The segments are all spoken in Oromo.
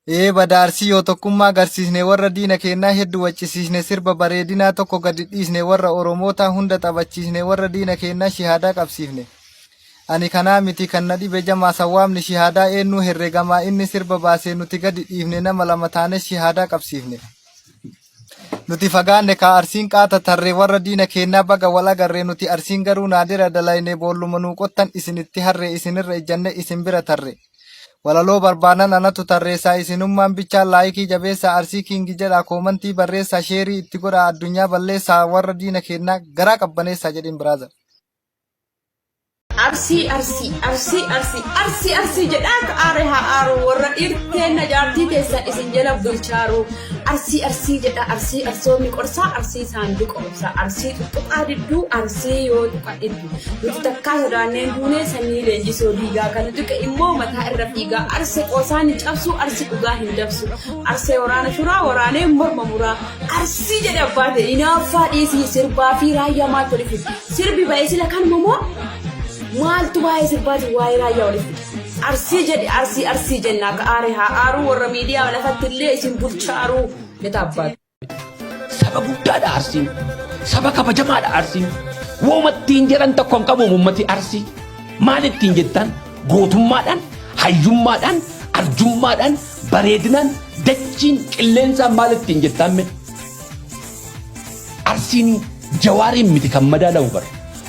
Ee bada Arsii yoo tokkummaa agarsiisne, warra diina keennaa heddu waccisiisne, sirba bareedinaa tokko gadi dhiisne, warra Oromootaa hunda taphachiisne, warra diina keennaa shihaadaa qabsiifne. Ani kanaa miti kan na dhibe, jamaa sawwaabni shihaadaa eennuu herregamaa? Inni sirba baasee nuti gadi dhiifne, nama lama taane shihaadaa qabsiifne. Nuti fagaanne kaa, Arsiin qaata tarree, warra diina keennaa baga wal agarree. Nuti Arsiin garuu naadira dalayne, boolluma nuu qottan isinitti harree, isinirra ijjanne isin bira tarre. Walaloo barbaadan anatu tarreessaa, isinummaan bichaa like jabeessaa, Arsii King jedhaa comment barreessaa, share itti godhaa, addunyaa balleessaa, warra diina keennaa garaa qabbaneessaa jedhin, brother. Arsii, Arsii, Arsii, Arsii, Arsii, Arsii jedhaa, akka aare haa aaru, warra dhiirteen jaartii teessan isin jala bulchaaru. Arsii, Arsii jedha, Arsii arsoomni qorsaa, Arsii saanduqa obsaa, Arsii tuttuqaa didduu, Arsii yoo tuqa dhiddu. Nuti takkaa sodaanneen duunee, sanyii leenjisoo diigaa, kan tuqe immoo mataa irra fiigaa. Arsee qoosaan hin cabsu, Arsii dhugaa hin dabsu, Arsee waraana shuraa waraanee morma muraa. Arsii jedhe abbaa ta'e, hinaaffaa dhiisii, sirbaa fi raayyaa maaltu waliif fide? Sirbi ba'ee sila kanuma moo maaltu waa'ee sirbaatiin waa'ee raayyaa waliif fide? Arsii jedhe, Arsii, Arsii jenna, akka aare haa aaruu, warra miidiyaa lafatti illee isin bulchaaruu jeta abbaa. Saba guddaadha Arsiin. Saba kabajamaadha Arsiin. Wooma ittiin jedhan tokko hin qabu uummati Arsii. Maal ittiin jettan? Gootummaadhaan, hayyummaadhaan, arjummaadhaan, bareedinaan, dachiin, qilleensaan maal ittiin jettan mee? Arsiin Jawaariin miti kan madaalamu bara.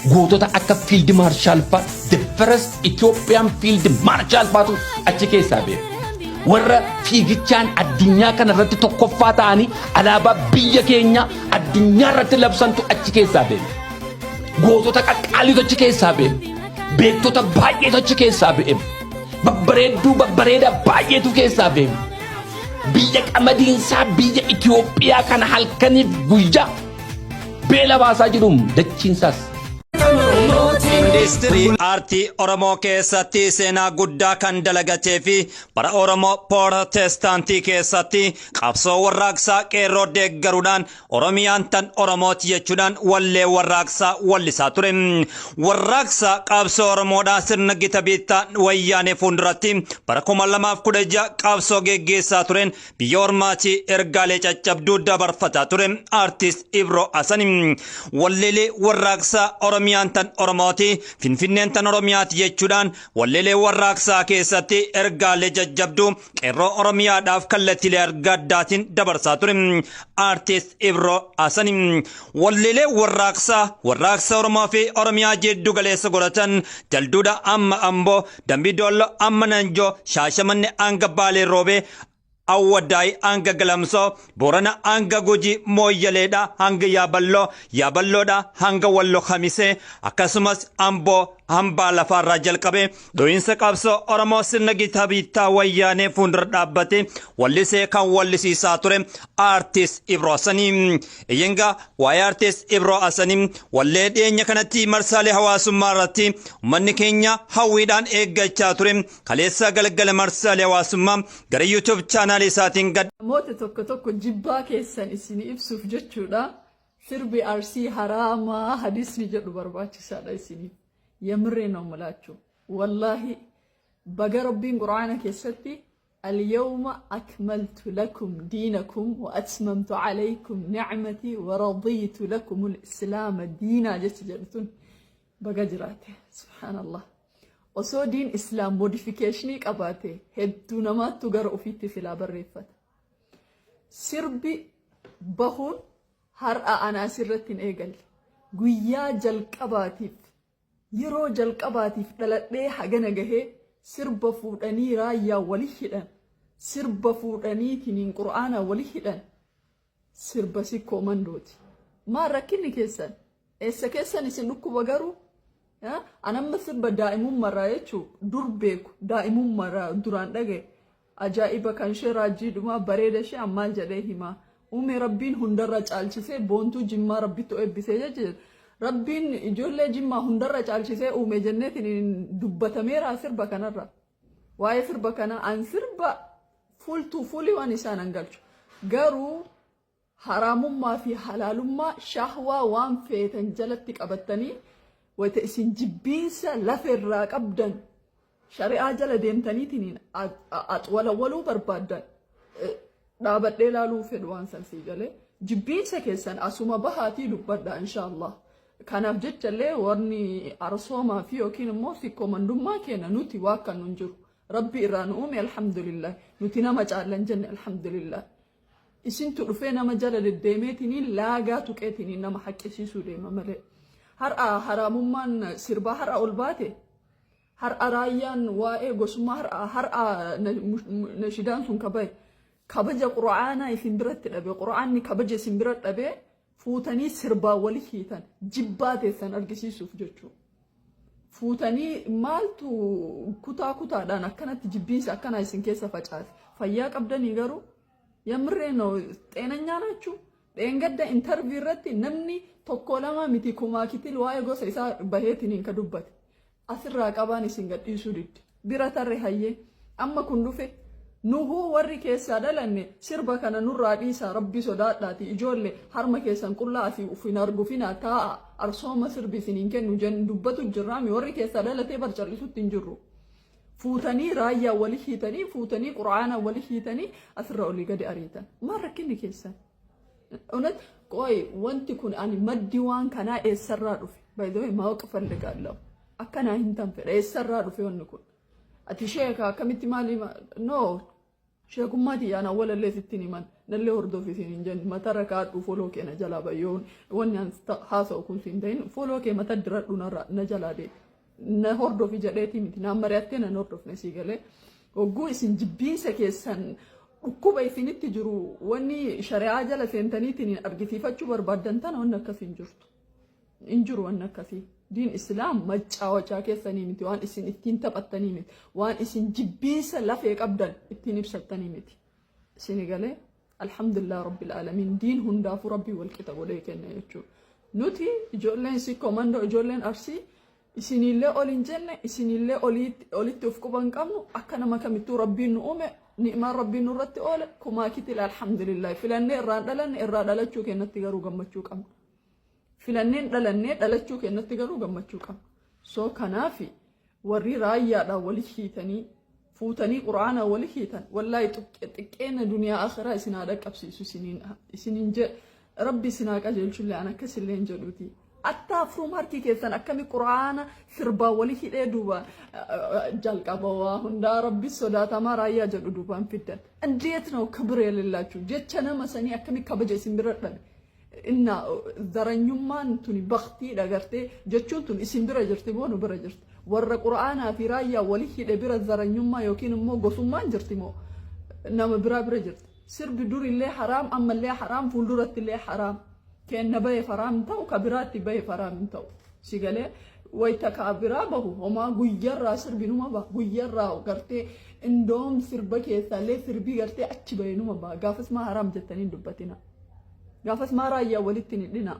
Gootota akka Field Marshal faa, the first Ethiopian Field Marshal faatu achi keessaa beeku. Warra fiigichaan addunyaa kana irratti tokkoffaa ta'anii alaabaa biyya keenya addunyaa irratti labsantu achi keessaa beeku. Gootota qaqqaaliitu achi keessaa beeku. Beektota baay'eetu achi keessaa beeku. Babbareedduu babbareedaa baay'eetu keessaa beeku. Biyya qamadiinsaa biyya Itoophiyaa kana halkaniif guyyaa beela baasaa jiru dachiinsaas. Industirii aartii Oromoo keessatti seenaa guddaa kan dalagatee fi bara Oromoo Poorotestaantii keessatti qabsoo warraaqsaa qeerroo deeggaruudhaan Oromiyaan tan Oromooti jechuudhaan wallee warraaqsaa wallisaa ture. Warraaqsa qabsoo Oromoodhaa sirna gita bittaa wayyaanee fuulduratti bara 2016 qabsoo geggeessaa tureen biyya ormaatii ergaalee caccabduu dabarfataa ture Aartist Ibroo Hasan. Walleelee warraaqsaa Oromiyaan tan Oromooti, Finfinneen tan Oromiyaati jechuudhaan walleelee warraaqsaa keessatti ergaalee jajjabduu qeerroo Oromiyaadhaaf kallattiilee adda addaatiin dabarsaa ture Aartist Ibroo Hasan. Walleelee warraaqsaa warraaqsa Oromoo fi Oromiyaa jiddu galeessa godhatan Jalduudha amma Amboo, Dambii Doollo amma Nanjoo, Shaashamanne hanga Baalee Roobee, Awwadaay hanga Galamsoo, Boorana hanga Gujii, Mooyyaleedha hanga Yaaballoo, Yaaballoodha hanga Wallo Kamisee, akkasumas Amboo hambaa lafaarraa jalqabee dho'iinsa qabsoo Oromoo sirna gita bittaa wayyaanee fuuldura dhaabbate wallisee kan wallisiisaa ture Aartist Ibroo Hasanii. Iyyengaa waa'ee Aartist Ibroo Hasanii wallee dhiyeenya kanatti marsaalee hawaasummaa irratti uummanni keenya hawwiidhaan eeggachaa ture kaleessa galgala marsaalee hawaasummaa gara YouTube channel isaatiin gad Namoota tokko tokko jibbaa keessan isin ibsuuf jechuudha. Sirbi Arsii haraamaa hadisni jedhu barbaachisaadha isiniif. የምሬ ነው የምላችሁ. Wallaahi, baga Rabbiin Qur'aana keessatti "اليوم أكملت لكم دينكم وأتممت عليكم نعمتي ورضيت لكم الإسلام دينا" jecha jedhu tun baga jiraate. Subhaanallah. Osoo diin Islaam modification qabaate hedduu namaattu gara ofiitti filaa barreeffata. Sirbi bahuun har'a anaa asirratti hin eegalle. Guyyaa jalqabaatiif, yeroo jalqabaatiif dhaladhee hagana gahee, sirba fuudhanii raayyaa wali hidhan, sirba fuudhanii tiniin Qur'aana wali hidhan, sirba Sikkoo Mandooti. Maal rakkinni keessan? Eessa keessan isin dhukkuba garuu? Anamma sirba daa'imummarraa jechuu dur beeku, daa'imummarraa duraan dhagaye. Ajaa'iba kan ishee raajii dhumaa bareeda ishee ammaal jedhee himaa. Uume Rabbiin hundarra caalchisee, boontuu Jimmaa Rabbittu eebbisee jechuudha. Rabbiin ijoollee Jimmaa hundarra caalchisee uume jenneetiin dubbatameera sirba kanarra. Waa'ee sirba kanaa an sirba fuultuu fuulii waan isaan hangalchu. Garuu haraamummaa fi halaalummaa shahwaa waan feetan jalatti qabattanii, wayita isin jibbiinsa lafeerraa qabdan shari'aa jala deemtaniitiin axwalawwaluu barbaaddan. Dhaabadhee ilaaluu fedhu waan san sii galee. Jibbiinsa keessan asuma bahaatii dubbadha, inshaallah. Kanaaf jechallee warni arsoomaa fi yookiin immoo sikkoomandummaa keenya nuti waa kan nun jiru. Rabbi irraa nu uume, alhamdulillah. Nuti nama caallan jenne, alhamdulillah. Isintu dhufee nama jala deddeemeetiniin laagaa tuqeetiniin nama haqqisiisuu deema malee. Har'a haraamummaan sirbaa har'a ol baate. Har'a raayyaan waa'ee gosummaa har'a nashidaan sun kabaye. Kabaja Qura'aanaa isin biratti dhabe, Qura'aanni kabaja isin bira dhabe, fuutanii sirbaa wali hiitan jibbaa teessan argisiisuuf jechuudha. Fuutanii maaltu kutaa kutaadhaan akkanatti jibbiinsa akkanaa isin keessa facaase? Fayyaa qabdanii garuu? የምሬን ነው, ጤነኛ ናችሁ? Dheengadda interview irratti namni tokko lama miti, kumaa kitil waa'ee gosa isaa baheetiniin ka dubbate. Asirraa qabaan isin gadhiisuu didde. Bira tarre hayyee amma kun dhufe, nuhuu warri keessaa dhalanne sirba kana nurraa dhiisaa, Rabbi sodaadhaati, ijoollee harma keessan qullaa asii uf hin argufinaa, taa'a, arsooma sirbi isiniin kennu jennu dubbatu jirraami. Warri keessaa dhalatee barcallisutti hin jirru. Fuutanii raayyaa wali hiitanii, fuutanii Quraana wali hiitanii, asirra olii gadi ariitan. Maal rakkinni keessan? እውነት ቆይ wanti kun ani maddi waan kanaa eessarraa dhufe? By the way, ማወቅ እፈልጋለሁ, akkanaa hin tan fedha, eessarraa dhufe wanni kun? Ati sheeka akkamitti maali? No, sheekummaa tiyyaan awwalallee sittiin himan, nallee hordofisiin hin jenne. Matarra kaadhu, follow kee na jalaa bayyoon. Wanni an haasa'u kun siin ta'in, follow kee mata diradhu, na jalaa deemi. Na hordofi jedheetii miti, naan mari'attee nan hordofne sii galee. Hogguu isin jibbiinsa keessan, dhukkuba isinitti jiru, wanni shari'aa jala seentaniitiin argisiifachuu barbaaddan tana, wanni akkasii hin jirtu. Hin jiru wanni akkasii. Diin Islaam macaawachaa keessanii miti, waan isin ittiin taphattanii miti, waan isin jibbiinsa lafee qabdan ittiin ibsattanii miti. Isini galee? Alhamdulillah rabbil aalamiin, diin hundaafuu Rabbii wal qixa godhee kenna jechuudha. Nuti ijoolleen Sikkomandoo, ijoolleen Arsii, isinillee ol hin jenne, isinillee olitti of quban qabnu. Akka nama kamittuu Rabbiin nu uume, ni'maan Rabbiin nurratti oole kumaa kitila, alhamdulillah. Filannee irraan dhalanne, irraa dhalachuu keenyatti garuu gammachuu qabna. Filanneen dhalannee dhalachuu keenyatti garuu gammachuu qabna. So kanaafi warri raayyaadhaan wali hiitanii, fuutanii Quraana wali hiitan, wallaahi xiqqeena duniyaa akhiraa isin haa dhaqqabsiisu isiniin jedha. Rabbi isin haa qajeelchullee an akkasillee hin jedhuuti. Attaafruum harki keessan akkami Quraana sirbaa wali hidhee duuba jalqaba waa hundaa Rabbi sodaatamaa raayyaa jedhu duubaan fiddan? እንዴት ነው ክብር የሌላችሁ? Jecha nama sanii akkami kabaja isin bira dhabe? Inna zaranyummaan tuni baktiidha gartee jechuun tun isin bira jirti moo nu bira jirti? Warra Qura'aanaa fi raayyaa wali hidhe bira zaranyummaa yookiin immoo gosummaan jirti moo nama biraa bira jirti? Sirbi durillee haraam, ammallee haraam, fuuldurattillee haraam. Kenna bahe haraam ta'u, ka biraatti bahe haraam hin ta'u. Si galee? Wayita ka biraa bahu homaa, guyyarraa sirbi numa baha, guyyarraa gartee indoom sirba keessaallee sirbii gartee achi bahe numa baha. Gaafas maa haraam jettanii hin dubbatina? Gaafas maa raayyaa walitti hin hidhina?